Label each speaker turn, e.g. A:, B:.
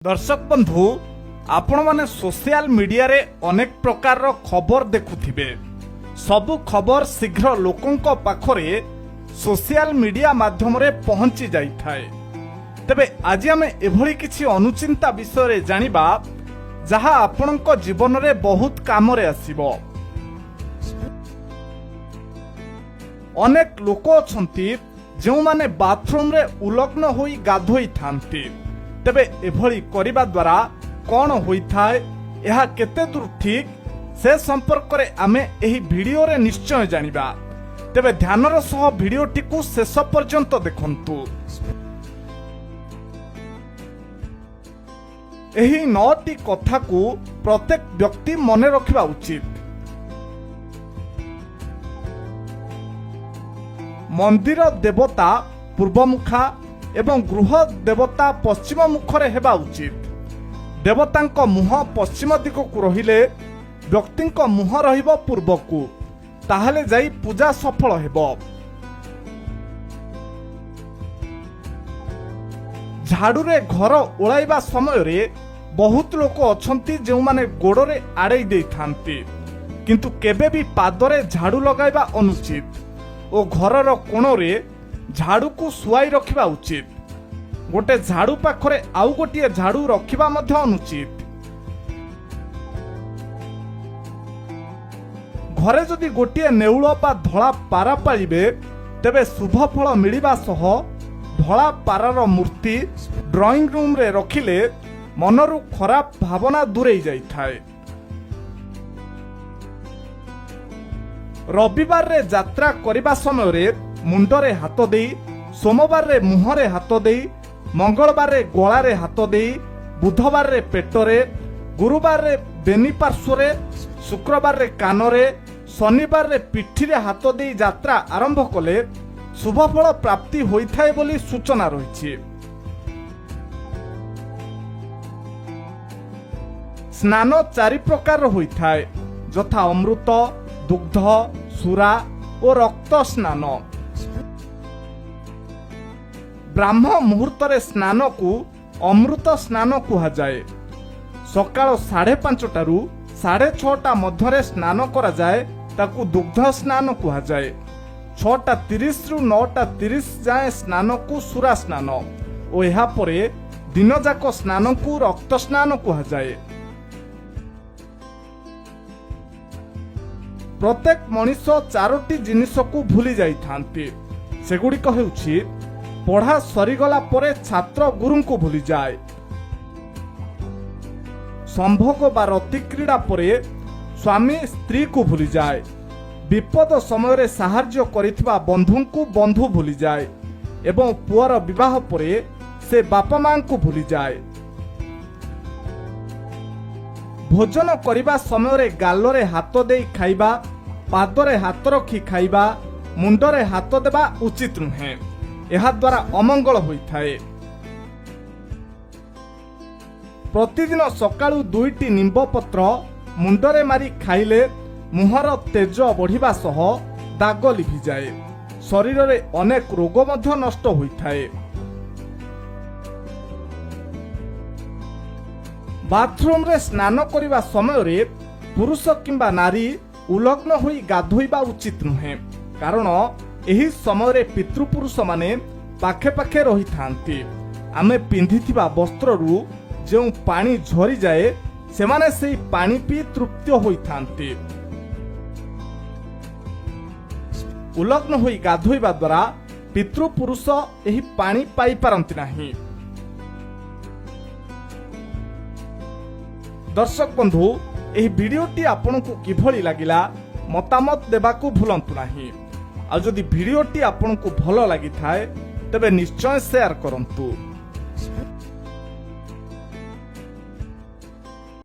A: ଦର୍ଶକ ବନ୍ଧୁ, ଆପଣମାନେ ସୋସିଆଲ ମିଡିଆରେ ଅନେକ ପ୍ରକାରର ଖବର ଦେଖୁଥିବେ। ସବୁ ଖବର ଶୀଘ୍ର ଲୋକଙ୍କ ପାଖରେ ସୋସିଆଲ ମିଡିଆ ମାଧ୍ୟମରେ ପହଞ୍ଚି ଯାଇଥାଏ। ତେବେ ଆଜି ଆମେ ଏଭଳି କିଛି ଅନୁଚିନ୍ତା ବିଷୟରେ ଜାଣିବା, ଯାହା ଆପଣଙ୍କ ଜୀବନରେ ବହୁତ କାମରେ ଆସିବ। ଅନେକ ଲୋକ ଅଛନ୍ତି, ଯେଉଁମାନେ ବାଥରୁମରେ ଉଲଗ୍ନ ହୋଇ ଗାଧୋଇଥାନ୍ତି। ତେବେ ଏଭଳି କରିବା ଦ୍ୱାରା କ'ଣ ହୋଇଥାଏ, ଏହା କେତେ ଦୂର ଠିକ୍, ସେ ସମ୍ପର୍କରେ ଆମେ ଏହି ଭିଡିଓରେ ନିଶ୍ଚୟ ଜାଣିବା। ତେବେ ଧ୍ୟାନର ସହ ଭିଡିଓଟିକୁ ଶେଷ ପର୍ଯ୍ୟନ୍ତ ଦେଖନ୍ତୁ। ଏହି ନଅଟି କଥାକୁ ପ୍ରତ୍ୟେକ ବ୍ୟକ୍ତି ମନେ ରଖିବା ଉଚିତ। ମନ୍ଦିର ଦେବତା ପୂର୍ବମୁଖା ଏବଂ ଗୃହ ଦେବତା ପଶ୍ଚିମ ମୁଖରେ ହେବା ଉଚିତ। ଦେବତାଙ୍କ ମୁହଁ ପଶ୍ଚିମ ଦିଗକୁ ରହିଲେ ବ୍ୟକ୍ତିଙ୍କ ମୁହଁ ରହିବ ପୂର୍ବକୁ, ତାହେଲେ ଯାଇ ପୂଜା ସଫଳ ହେବ। ଝାଡୁରେ ଘର ଓଳାଇବା ସମୟରେ ବହୁତ ଲୋକ ଅଛନ୍ତି, ଯେଉଁମାନେ ଗୋଡ଼ରେ ଆଡ଼େଇ ଦେଇଥାନ୍ତି। କିନ୍ତୁ କେବେ ବି ପାଦରେ ଝାଡୁ ଲଗାଇବା ଅନୁଚିତ ଓ ଘରର କୋଣରେ ଝାଡୁକୁ ଶୁଆଇ ରଖିବା ଉଚିତ। ଗୋଟେ ଝାଡୁ ପାଖରେ ଆଉ ଗୋଟିଏ ଝାଡୁ ରଖିବା ମଧ୍ୟ ଅନୁଚିତ। ଘରେ ଯଦି ଗୋଟିଏ ନେଉଳ ବା ଧଳା ପାରା ପାଳିବେ, ତେବେ ଶୁଭ ଫଳ ମିଳିବା ସହ ଧଳା ପାରାର ମୂର୍ତ୍ତି ଡ୍ରଇଂ ରୁମ୍ରେ ରଖିଲେ ମନରୁ ଖରାପ ଭାବନା ଦୂରେଇ ଯାଇଥାଏ। ରବିବାରରେ ଯାତ୍ରା କରିବା ସମୟରେ ମୁଣ୍ଡରେ ହାତ ଦେଇ, ସୋମବାରରେ ମୁହଁରେ ହାତ ଦେଇ, ମଙ୍ଗଳବାରରେ ଗଳାରେ ହାତ ଦେଇ, ବୁଧବାରରେ ପେଟରେ, ଗୁରୁବାରରେ ବେନି ପାର୍ଶ୍ୱରେ, ଶୁକ୍ରବାରରେ କାନରେ, ଶନିବାରରେ ପିଠିରେ ହାତ ଦେଇ ଯାତ୍ରା ଆରମ୍ଭ କଲେ ଶୁଭଫଳ ପ୍ରାପ୍ତି ହୋଇଥାଏ ବୋଲି ସୂଚନା ରହିଛି। ସ୍ନାନ ଚାରି ପ୍ରକାରର ହୋଇଥାଏ, ଯଥା ଅମୃତ, ଦୁଗ୍ଧ, ସୁରା ଓ ରକ୍ତ ସ୍ନାନ। ବ୍ରାହ୍ମ ମୁହୂର୍ତ୍ତରେ ସ୍ନାନକୁ ଅମୃତ ସ୍ନାନ କୁହାଯାଏ। ସକାଳ 5:30ରୁ 6:30 ମଧ୍ୟରେ ସ୍ନାନ କରାଯାଏ, ତାକୁ ଦୁଗ୍ଧ ସ୍ନାନ କୁହାଯାଏ। 6:30ରୁ 9:30 ଯାଏଁ ସ୍ନାନକୁ ସୁରା ସ୍ନାନ ଓ ଏହାପରେ ଦିନଯାକ ସ୍ନାନକୁ ରକ୍ତ ସ୍ନାନ କୁହାଯାଏ। ପ୍ରତ୍ୟେକ ମଣିଷ ଚାରୋଟି ଜିନିଷକୁ ଭୁଲି ଯାଇଥାନ୍ତି। ସେଗୁଡ଼ିକ ହେଉଛି: ପଢ଼ା ସରିଗଲା ପରେ ଛାତ୍ର ଗୁରୁଙ୍କୁ ଭୁଲିଯାଏ, ସମ୍ଭୋଗ ବା ରତିକ୍ରୀଡ଼ା ପରେ ସ୍ୱାମୀ ସ୍ତ୍ରୀକୁ ଭୁଲିଯାଏ, ବିପଦ ସମୟରେ ସାହାଯ୍ୟ କରିଥିବା ବନ୍ଧୁଙ୍କୁ ବନ୍ଧୁ ଭୁଲିଯାଏ ଏବଂ ପୁଅର ବିବାହ ପରେ ସେ ବାପା ମାଙ୍କୁ ଭୁଲିଯାଏ। ଭୋଜନ କରିବା ସମୟରେ ଗାଲରେ ହାତ ଦେଇ ଖାଇବା, ପାଦରେ ହାତ ରଖି ଖାଇବା, ମୁଣ୍ଡରେ ହାତ ଦେବା ଉଚିତ ନୁହେଁ। ଏହାଦ୍ୱାରା ଅମଙ୍ଗଳ ହୋଇଥାଏ। ପ୍ରତିଦିନ ସକାଳୁ ଦୁଇଟି ନିମ୍ବ ପତ୍ର ମୁଣ୍ଡରେ ମାରି ଖାଇଲେ ମୁହଁର ତେଜ ବଢ଼ିବା ସହ ଦାଗ ଲିଭିଯାଏ। ଶରୀରରେ ଅନେକ ରୋଗ ମଧ୍ୟ ନଷ୍ଟ ହୋଇଥାଏ। ବାଥରୁମରେ ସ୍ନାନ କରିବା ସମୟରେ ପୁରୁଷ କିମ୍ବା ନାରୀ ଉଲଗ୍ନ ହୋଇ ଗାଧୋଇବା ଉଚିତ ନୁହେଁ, କାରଣ ଏହି ସମୟରେ ପିତୃପୁରୁଷମାନେ ପାଖେ ପାଖେ ରହିଥାନ୍ତି। ଆମେ ପିନ୍ଧିଥିବା ବସ୍ତ୍ରରୁ ଯେଉଁ ପାଣି ଝରିଯାଏ, ସେମାନେ ସେଇ ପାଣି ପିଇ ତୃପ୍ତ ହୋଇଥାନ୍ତି। ଉଲଗ୍ନ ହୋଇ ଗାଧୋଇବା ଦ୍ୱାରା ପିତୃପୁରୁଷ ଏହି ପାଣି ପାଇପାରନ୍ତି ନାହିଁ। ଦର୍ଶକ ବନ୍ଧୁ, ଏହି ଭିଡ଼ିଓଟି ଆପଣଙ୍କୁ କିଭଳି ଲାଗିଲା, ମତାମତ ଦେବାକୁ ଭୁଲନ୍ତୁ ନାହିଁ। ଆଉ ଯଦି ଭିଡ଼ିଓଟି ଆପଣଙ୍କୁ ଭଲ ଲାଗିଥାଏ, ତେବେ ନିଶ୍ଚୟ ସେୟାର କରନ୍ତୁ।